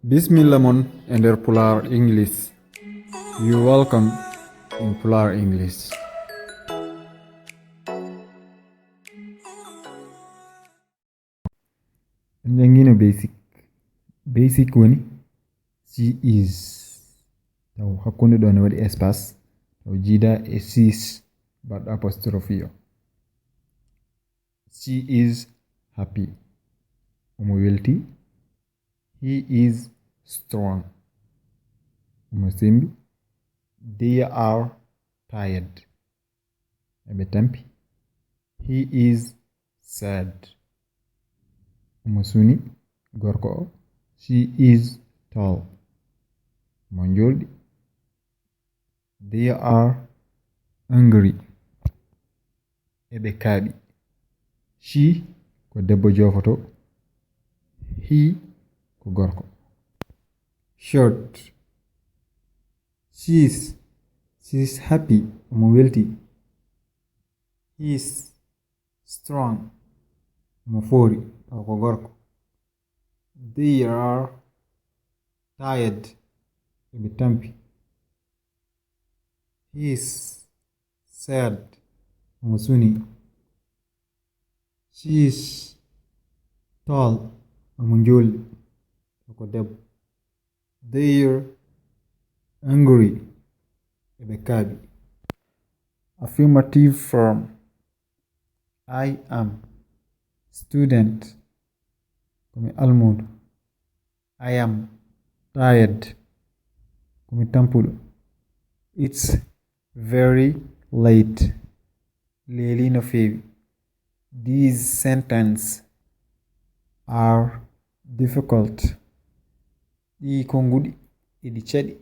Bismillah mon e nder Pular English. You welcome in Pular English. Jangino basic. Basic woni she is. Taw hakkunde ɗo ne waɗi espace. Taw jiida e sis baɗɗo apostrophe yo. She is happy. Omo welti. He is strong. Omo sembi. They are tired. Eɓe tampi. He is sad. Omo suni. Gorko o. She is tall. Omo njolɗi. They are hungry. Eɓe kaaɓi. She ko debbo jofoto. He ko gorko. Short. She's happy. Omo welti. He's strong. Omo fori. Ko gorko. They are tired. Eɓe tampi. He's sad. Omo suni. She's tall. Omo njolɗi. Ko debbo. They're hungry. Eɓe kaaɓi. Affirmative form. I am student. Komi almudo. I am tired. Komi tampuɗo. It's very late. Leeli no feewi. These sentences are difficult. Ɗi konguɗi eɗi caɗi.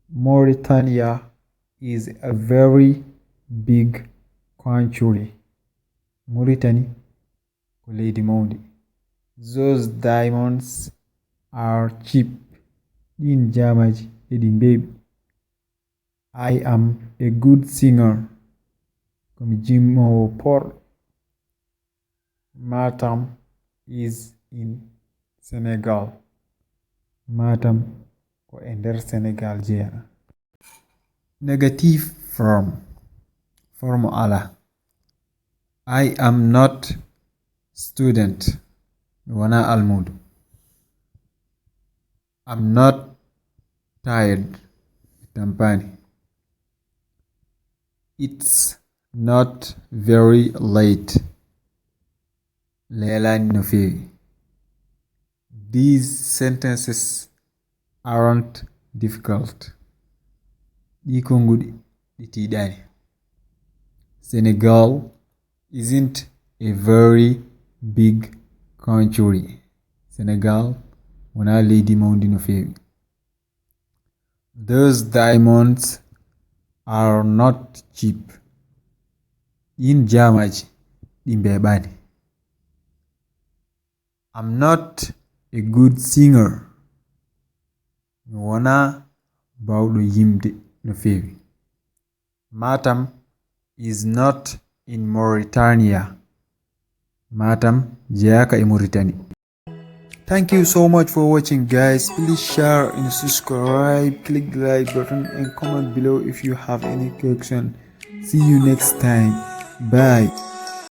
Mauritania is a very big country. Mauritania ko leydi mawndi. Those diamonds are cheap. Ɗin jamaji eɗi mbeɓi. I am a good singer. Komi jimmowo porɗo. Matam is in Senegal. Matam ko e nder Senegal jeya. Negative form. Form ala. I am not student. Wana almudo. I'm not tired. Tampani. It's not very late. Leelani no feewi. These sentences aren't difficult. Ɗi konguɗi ɗi tiiɗani. Senegal isn't a very big country. Senegal wona leydi mawndi no feewi. Those diamonds are not cheap. Ɗin jamaji ɗi mbeɓani. I'm not a good singer. Mi wona bawɗo yimde no feewi. Matam is not in Mauritania. Matam jeyaka e Mauritania. Thank you so much for watching, guys. Please share and subscribe. Click the like button and comment below if you have any question. See you next time. Bye.